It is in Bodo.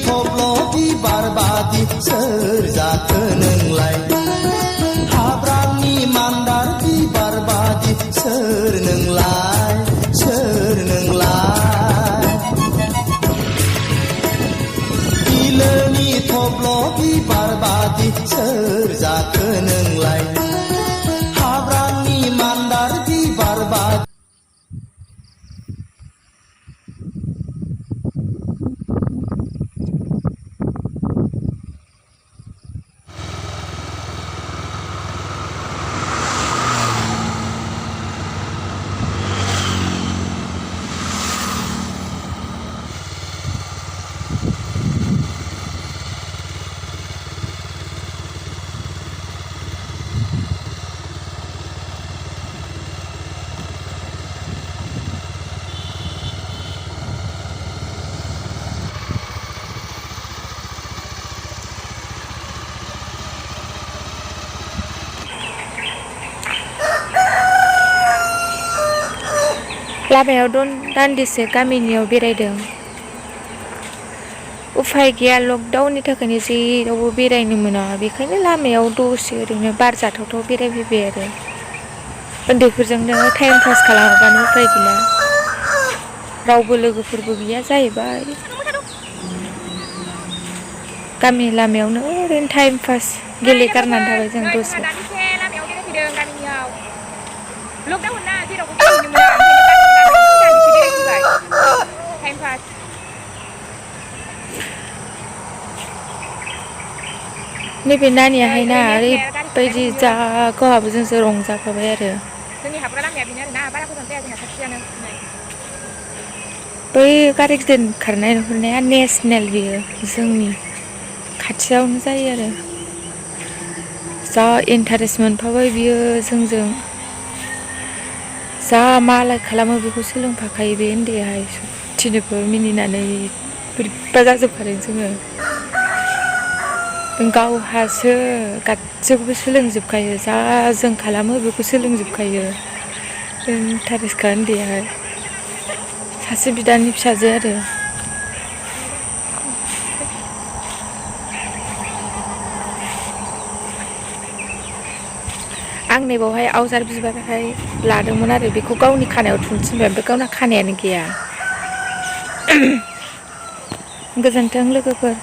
थब्ल' बिबार बादि सोर जाखो नोंलाय हाब्रांनि मान्दार बिबार बादि सोर नोंलाय बिलोनि थब्ल' बिबार बादि सोर जाखो नोंलाय हाब्रांनि मान्दार बिबार बादि लामायाव दान्दिसे गामिनियाव बेरायदों। उफाय गैया, लकडाउननि थाखायनो जेरावबो बेरायनो मोना, बेखायनो लामायाव दसे ओरैनो बार जाथावथाव बेरायफैबाय आरो उन्दैफोरजोंनो टाइम पास खालामाबानो उफाय गैला, रावबो लोगोफोरबो गैया जाहैबाय। गामि लामायावनो ओरैनो टाइम पास गेलेगारनानै थाबाय जों दसे। लामायाव बेरायफैदों गामिनियाव, लकडाउन ना जेरावबो बेरायहैनो मोना, ओंखायनो गामिनि लामायावनो दान्दिसे बेरायफैबाय टाइम पास। नैबे नानियाहाय ना ओरैबायदि जा गावहाबो जोंसो रंजाफाबाय आरो। जोंनि हाबग्रा लामाया बेनो आरोना, बारा गोजान जाया जोंना खाथियानो। बै गारि गिदिर खारनाय नुहुरनाया नेसनेल, बेयो जोंनि खाथियावनो जायो आरो। जा इन्टारेस्ट मोनफाबाय बियो जोंजों, जा मालाय खालामो बेखौ सोलोंफाखायो बे उन्दैयाहाय, सबथिनोबो मिनिनानै बोरैबा जाजोबखादों जोङो। गावहासो गासैखौबो सोलोंजोबखायो, जा जों खालामो बेखौ सोलोंजोबखायो। इन्टारेस्टखा उन्दैयाहाय, सासे बिदानि फिसाजो आरो। आं नैबावहाय आवजार बिबारहाय लादोंमोन आरो, बेखौ गावनि खानायाव थुनो थिनबाय, ओमफ्राय गावना खानायानो गैया। गोजोन्थों लोगोफोर।